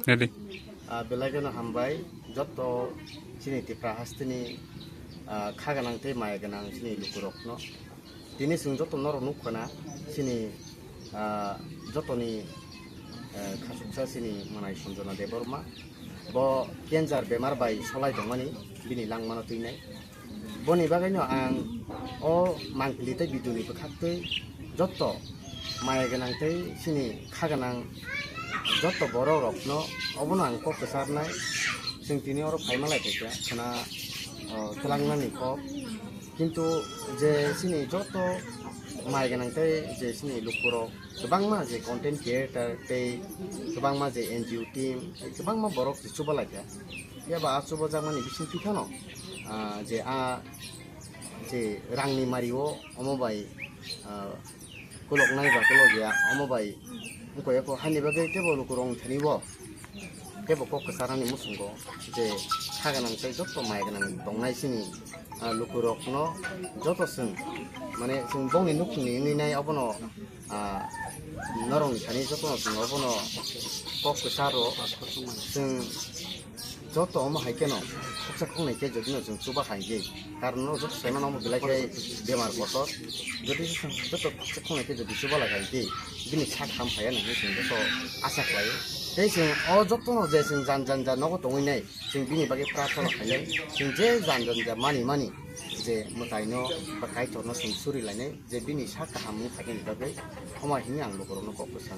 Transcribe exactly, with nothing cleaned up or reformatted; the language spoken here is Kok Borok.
Ready. Ah, belai kheno hambai joto chini Tipra hasteni, ah, kha gwnang tei maya gwnang chini lukurokno. Tini chwng joto norok nukkhana chini, ah, jotoni, eh, khasuksa chini mwnai Sanjana Debbarma. Bo cancer bemar bai solai tongmani bini langmano twinai. Boni bagwino ang o mangpili tei biduni bwkhaktwi joto maya gwnang tei chini kha gwnang joto borok rokno obono ang kok kwcharnai. Chwng tini oro phaima lai phaikha khwna, o, twlangnani kok. Kintu je chini joto maya gwnang tei je chini lukurok kwbangma je content creator tei kwbangma je N G O team tei kwbangma borok je chuba laikha. Phiya ba a chubajakmani bisingtwi phano, ah, je a je rangni mario omo bai, ah, kuloknai ba kulokya omo bai wngkha yakho haini bagwi teibo lukurok thani bo teibo kok kwcharnani muchungo je kha gwnang tei joto maya gwnang tongnai chini, ah, lukurokno joto chwng mane chwng bongni nukhungni wngwi nai obono, ah, norokni thani jotono chwng obono kok kwcharo chwng joto omo hai kheno khoksa khoknai khe jodi no chwng chuba hai khe, karon no joto sai mano omo belai khe bemar kotor, jodi joto khoksa khoknai khe jodi chuba lai hai khe bini sak ham phaiya nang hinwi chwng joto asa khlai o. Tei chwng o jotono je chwng jan jan ja nogo tongwi nai, chwng bini bagwi prarthana khainai, chwng je jan jan ja mani mani je mwtaino ba Kaitorno chwng suri lainai je bini sak kaham wng phaikhe ni bagwi, omo hinwi ang lukurokno kok kwsa.